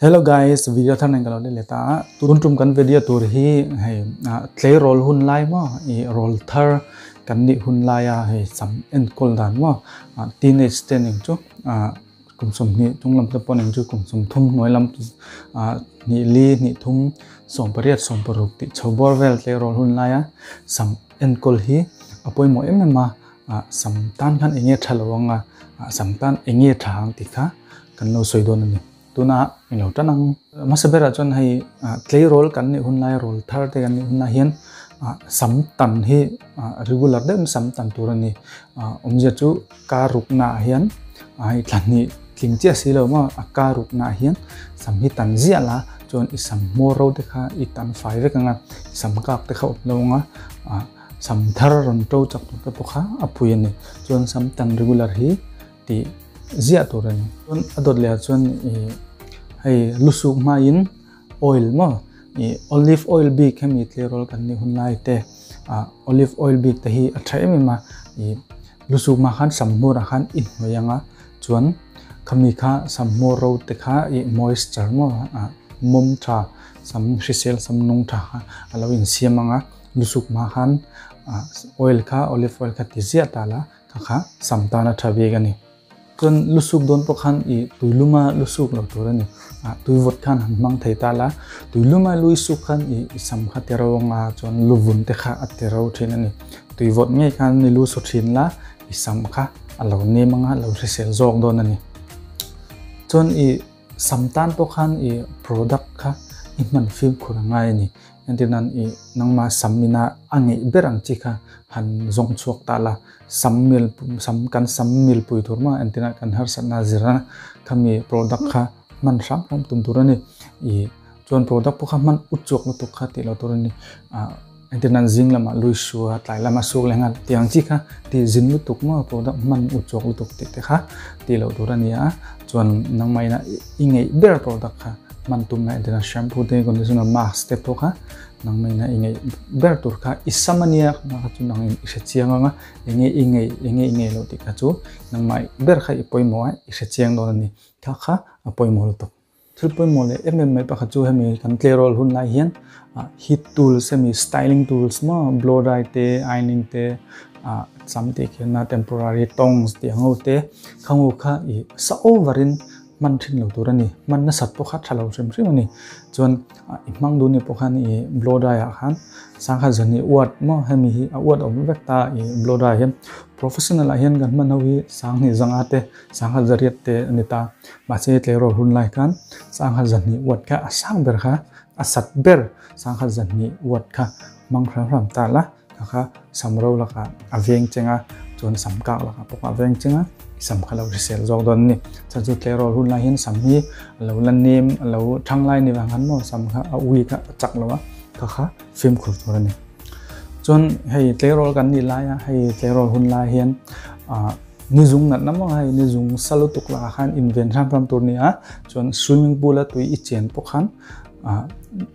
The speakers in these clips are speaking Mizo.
Hello guys, video thar nen ka lo let leh ta a. Tun tum kan video tur hi hei tleirawl hun lai maw i rawl thar kan nih hun laia hei sam enkawl dan maw teenage te ning chu kum 20 chung lam te pawh ning chu kum 30 hnuai lam hnih li hnih thum 18 16 tih chho bawr vel tleirawl hun laia sam enkawl hi a pawimawh em em a sam tan khan eng nge tha lo ang a sam tan eng nge tha ang tih kha kan lo sawi dawn a ni. Tuna englo tan ang. Hmasa berah chuan hei tleirawl kan nih hun lai rawl thar te kan nih hun lai hian sam tan hi regular deuhin sam tan tur a ni. Awmzia chu kar rukna ah hian hei thla hnih tling chiah si lo maw a kar rukna ah hian sam hi tan ziah la chuan i sam hmawr ro te kha i tan fai vek ang a, sam kak te kha awm lo ang a, sam thar rawn to chak tur te pawh kha a pui a ni. Chuan sam tan regular hi tih ziah tur a ni. Chuan a dawt leh ah chuan ih hei lusuk hmain oil maw ih olive oil bik hemi tleirawl kan nih hun lai te ah olive oil bik te hi a tha em em a ih lusuk hma khan sam hmur ah khan i hnawih ang a chuan khami kha sam hmawr ro te kha ih moisture maw ah mawm tha sam hrisel sam nung tha kha a lo insiam ang a lusuk hma khan ah oil kha olive oil kha ti ziah ta la. Kha kha sam tan a tha bik a ni. Chuan lusuk dawn pawh khan i tuiluma lusuk lo tur a ni. Ah tuivawt khan han hmang thei ta la, tuiluma lui suk khan i i sam kha ti ro anga chuan luvun te kha a ti ro thin a ni. Tuivawt ngei khan ni lu su thin la, i sam kha a lo nem anga lo hrisel zawk dawn a ni. Chuan i Sam tan pawh khan i product kha i hman fimkhur a ngai a ni. Entir nan i nangma sam ina a ngeih ber ang chi kha han zawng chhuak ta la, sam mil sam kan sam mil pui tur maw entir nan kan harsatna zir a khami product kha hman hram hram tum tur a ni. I chuan product pawh kha hman ut chhuak lutuk kha tih lo tur a ni. Ah. Entir nan zing lamah lui sua, tlai lama suk leh nghal tih ang chi kha tih zin lutuk maw product hman u chhuak lutuk tih te kha tih loh tur a ni a, chuan nangmah ina i ngeih ber product kha hman tum na entir nan shampoo te conditioner mask te pawh kha nangmah ina i ngeih ber tur kha i sam a nia kha chu nang in i hre chiang ang a, enge i ngeih enge i ngeih loh tih kha chu nangmah ber kha i pawimawh a i hre chiang dawn a ni, kha kha a pawimawh lutuk. Thil pawimawh leh em em mai pakhat chu hemi kan tleirawl hun lai hian heat tools hemi styling tools maw blow dry te ironing te ah sam tih khian a temporary tongs tih ang ho te khang ho kha ih sa over in hman thin lo tur a ni hman nasat pawh kha tha lo hrim hrim a ni chuan i hmang duh ni pawh khan ih blow dry ah khan sangha zan hi uat maw hemi hi a uat awm vek ta ih blow dry hian professional ah hian kan hman ho hi sanghnih zanga te. Sangha zariat te a ni ta. Mahse tleirawl hun lai khan sangha zahnih uat kha a sang ber kha, a sat ber sangha zahnih uat kha hmang hram hram ta la, kha kha sam ro lakah a veng cheng a, chuan sam kak lakah pawh a veng cheng a, i sam kha lo hrisel zawk dawn a ni. Chuan chu tleirawl hun lai hian sam hi a lo la nem, a lo thang lai ni vang khan maw sam kha a ui kha a chak lo a, kha kha fimkhur tur a ni. Chuan hei tleirawl kan nih laia hei tleirawl hun lai hian ah Ni zung natna maw hei ni zung sa lutuk lakah khan inven hram hram tur nia chuan swimming pool a tui i chen pawh khan ah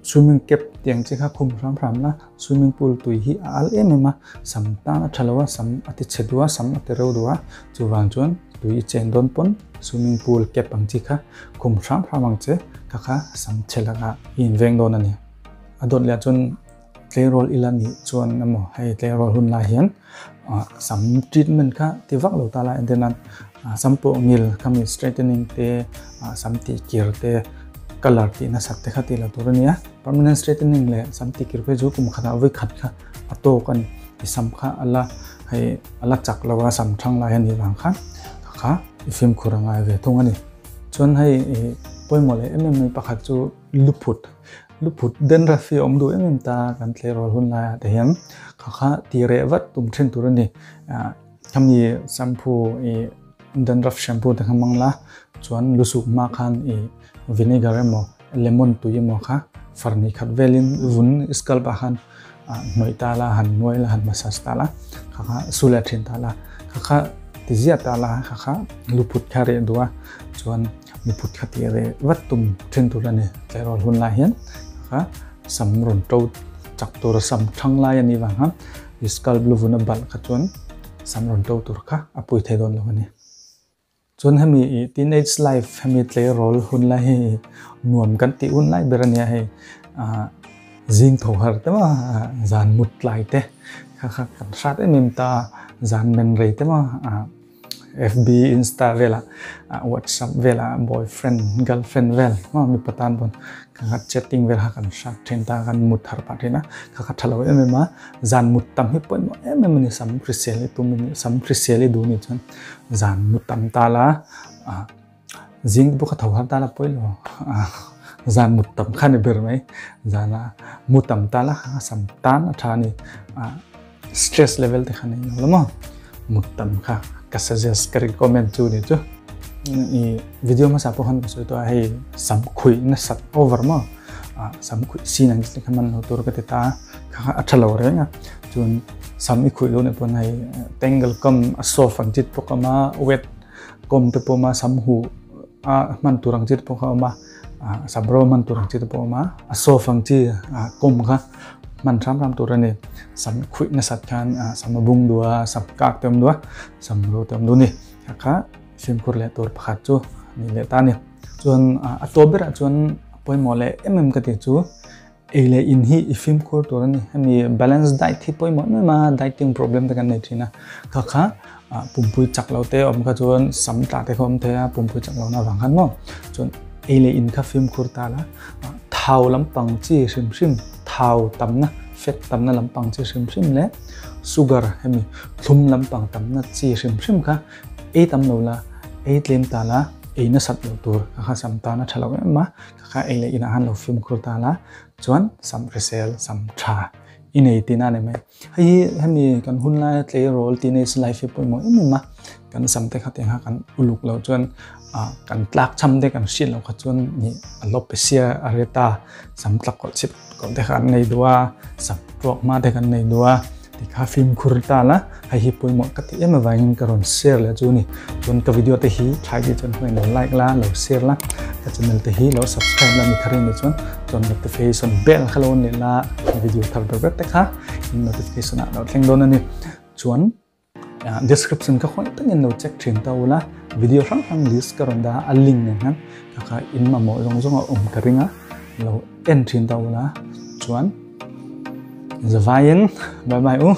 swimming cap tiang chi kha khum hram hram la swimming pool tui hi a al em em a sam tan a tha lo a sam a ti chhe duh a sam a ti reu duh a chuvang chuan tui i chen dawn pawn swimming pool cap ang chi kha khum hram hram ang che kha kha sam chhe lakah i inveng dawn a ni a dawt leh ah chuan. Tleirawl ila nih chuan emaw hei tleirawl hun lai hian sam treatment kha ti vak lo ta la entir nan sam pawh ngil khami straightening te sam tih kir te colour tih nasat te kha tih lo tur a nia permanent straightening leh sam tih kir phei chu kum khatah vawi khat kha a tawk a ni i sam kha a la hei a la chak lo a sam thang lai a nih vang khan kha i fimkhur a ngai ve thung a ni chuan hei pawimawh leh em em mai pakhat chu Luphut, Luphut dandruff hi a awm duh em em ta kan tleirawl hun laiah te hian kha kha ti reh vat tum thin tur a ni. Khami shampoo ih dandruff shampoo te kha hmang la chuan lusuk hma khan ih vinegar emaw lemon tui emaw kha farni khat velin vun scalp ah khan hnawih ta la han nuai la han massage ta la kha kha su leh thin ta la kha kha ti ziah ta la kha kha luphut kha reh duh a chuan. Miput kha tih reh vat tum then tur a ni. Tleirawl hun lai hian kha sam rawn to chak tur sam thang lai a nih vang khan i scalp lu vun a balh kha chuan sam rawn to tur kha a pui thei dawn lo a ni. Chuan hemi i teenage life hemi tleirawl hun lai hi nuam kan tih hun lai ber a nia hei zing tho har te maw zan mut tlai te kha kha kan hrat em em ta zan men rei te maw FB Insta vela WhatsApp vela boyfriend girlfriend vel maw mipa tan pawn kha kha chatting vel kha kan hrat thin ta kan mut har pah thin a kha kha tha lo em em a zan mut tam hi pawimawh em em a ni sam hrisel hi tum sam hrisel hi duh ni chuan. Zan mu tam ta la, zing te pawh kha tho har ta la pawi lo. Zan mut tam kha ni ber mai. Zan a mu tam ta la a sam tan a tha a ni. Stress level te kha nei lo la maw. Mut tam kha ka suggest ka recommend chu ni chu. I video hmasa pawh khan ka sawi tawh a hei sam khuih nasat over maw. Sam khuih sin ang chi kha man lo tur ka ti ta a. Kha kha a tha lo reng a. Chuan sam i khuih lo nih pawn hei tangle kam a soft ang chi te pawh ka awm a wet kawm te pawh a awm a sam huh a hman tur ang chi te pawh kha a awm a sam ro hman tur ang chi te pawh a awm a a soft ang chi kawm kha hman hram hram tur a ni sam khuih nasat khan sam a bung duh a sam kak te awm duh a sam ro te awm duh a ni kha kha fimkhur leh tur pakhat chu a ni leh ta a ni chuan a tawp berah chuan a pawimawh leh em em ka tih chu. Ei leh in hi i fimkhur tur a ni. Hemi balance diet hi pawimawh em em a, dieting problem te kan nei thin a. Kha kha pumpui chak lo te awm kha chuan sam tla te kha awm thei a, pumpui chak lohna avang khan maw. Chuan ei leh in kha fimkhur ta la, thau lampang chi hrim hrim, thau tamna, fat tamna lampang chi hrim hrim leh sugar hemi thlum lampang tamna chi hrim hrim kha ei tam lo la, ei tlem ta la, ei nasat loh tur kha kha sam tan a tha lo em em a. Kha ei leh inah han lo fimkhur ta la chuan sam hrisel sam tha i nei tihna a ni mai. Hei hi hemi kan hun laia tleirawl teenage life hi pawimawh em em a, kan sam te kha tiang kha kan uluk loh chuan kan tlak cham te kan hriat loh kha chuan ih alopecia areata sam tlak kawlh chhip kawlh te kha an nei duh a, sam tuak hma te kan nei duh a. Tikha fimkhur ta la, hei hi pawimawh ka ti em avangin ka rawn share leh chu a ni. Chuan ka video te hi thlai tih chuan hmangin lo like la, lo share la, ka channel te hi lo subscribe la mi thar in nih chuan chuan notification bell kha lo on leh la, video thar ber ber te kha in notification ah lo thleng dawn a ni. Chuan description kha khawi takin lo check thin ta ula, video hrang hrang list ka rawn dah a, a link nen hian ka kha in mamawh zawng zawng a awm ka ring a, lo en thin ta ula chuan. Zavaiin bye bye u.